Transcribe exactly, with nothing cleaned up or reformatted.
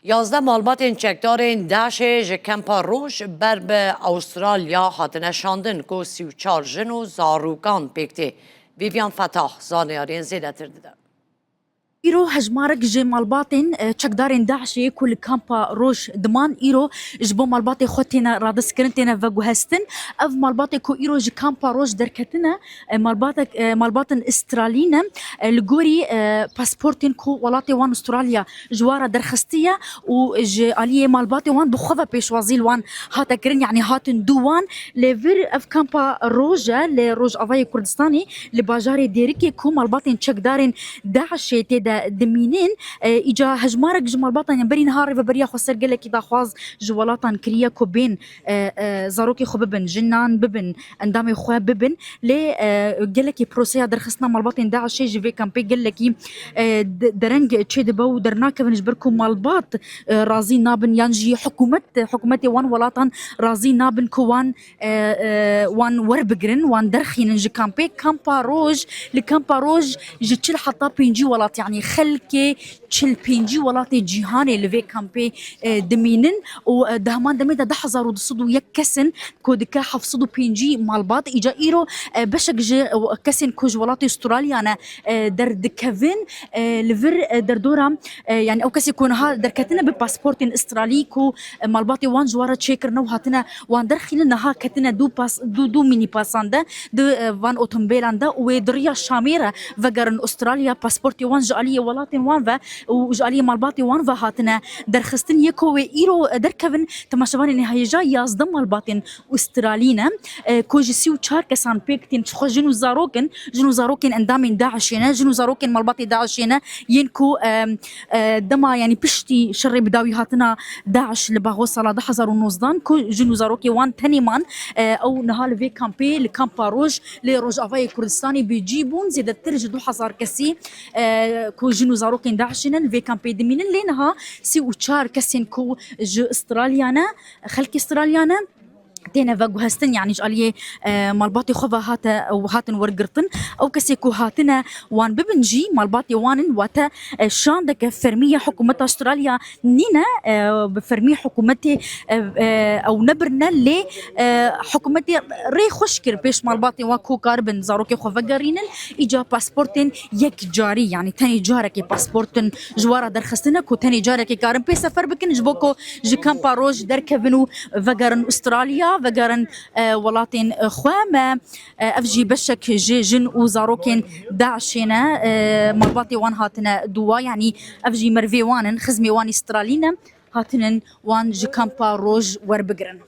Yazdeh malbatên çekdarên DAIŞê ji kempa Roj ber bi Awistralya hatine şandin, ku sî û çar jin û zarokan pêk tê. Vîviyan Fetah zaniyariyên zêdetir dide. Îro hejmarek ji malbatên, e, çekdarên DAIŞê ku li kampa Roj diman, îro ji bo malbatê xwe têne radiskirin, têne veguhestin. Ev malbatê ku îro ji kampa Roj derketine, e, malbatek, e, malbatin Îstralî ne, e, li gorî, e, pasportên ku welatê wan Awistralya ji wan re derxistiye û ji aliyê malbatê wan bi xwe ve pêşwazî li wan hate kirin, yanî hatin dû wan. Li vir ev kampa Roj e, li Rojavayê Kurdistanê, li bajarê Dêrikê ku malbatên çekdarên DAIŞê tê de dimînin. E, îca hejmarek ji malbatan, yan berî niha rêveberiya xweser gelekî daxwaz ji welatan kiriye ku bên, e, e, zarokê xwe bibin, jinan bibin, endamê xwe bibin. Lê, e, gelekî proseya derxistina malbatên DAIŞê ji vê kampê gelekî, e, de-, dereng çêdibe û dernakevin, ji ber ku malbat, e, razî nabin, yan jî hikûmet, hikûmetê wan welatan razî nabin ku wan, e, e, wan werbigirin, wan derxînin ji kampê. Kampa Roj, li kampa Roj ji çil heta pêncî welat, yanî xelkê çil pêncî welatê cîhanê li vê kampê, e, dimînin û, e, di heman demê de du hezar û du sed û yek kes in ku dike heft sed û pêncî malbat. Îca îro, e, beşek ji, e, kesên ku ji welatê Awistralya ne, e, derdikevin, e, li vir, e, derdora, e, yanî ew kesê ku niha derketine bi pasportên Awistralî ku, e, malbatê wan ji wan re çêkirine û hatine wan derxînin, niha ketine du pas, du, du mînîpasan de, di, e, van otomobîlan de û wê di riya Şamê re vegerin Awistralya, pasportê wan ji aliyê welatên wan ve û ji aliyê malbatê wan ve hatine derxistin. Yê ku wê îro, e, derkevin, temaşevanên hêja, yazdeh malbatên Awistralî ne, e, ku ji sî û çar kesan pêk tên, ji xwe jin û zarok in, jin û zarokên endamên DAIŞê ne, jin û zarokên malbatê DAIŞê ne, yên ku, e, e, dema, yanî piştî şerê bi dawî hatina DAIŞ li Baxoz sala du hezar û nozdan, ku jin û zarokê wan tenê man, e, ew niha li vê kampê, li kampa Roj, li Rojavayê Kurdistanê bêcî bûn, zêdetir ji du hezar kesî, e, ku jin û zarokên DAIŞê ne, li vê kampê dimînin. Lê niha sî û çar kesên ku ji Awistralya ne, xelkê Awistralya ne, têne veguhestin, yanî ji aliyê, e, malbatê xwe ve hate û hatin wergirtin. Ew kesê ku hatine wan bibin jî malbatê wan in, wate, e, şandeke fermî ya hikûmeta Awistralya nîne, e, bi fermî hikûmetê, e, e, ew nebirine, lê, e, hikûmetê rê xweş kir pêş malbatê wan ku karibin zarokê xwe vegerînin. Îca pasportên yek carî, yanî tenê carekê pasportin ji wan re derxistine ku tenê carekê karin pê sefer bikin, ji bo ku ji kampa Roj derkevin û vegerin Awistralya, vegerin, e, welatên, e, xwe. Me, e, ev jî beşek ji jin û zarokên DAIŞê ne, e, malbatê wan hatine dû wa, yanî ev jî mervê wan in, xizmê wan Awistralî ne, hatinin wan ji kampa Roj werbigirin.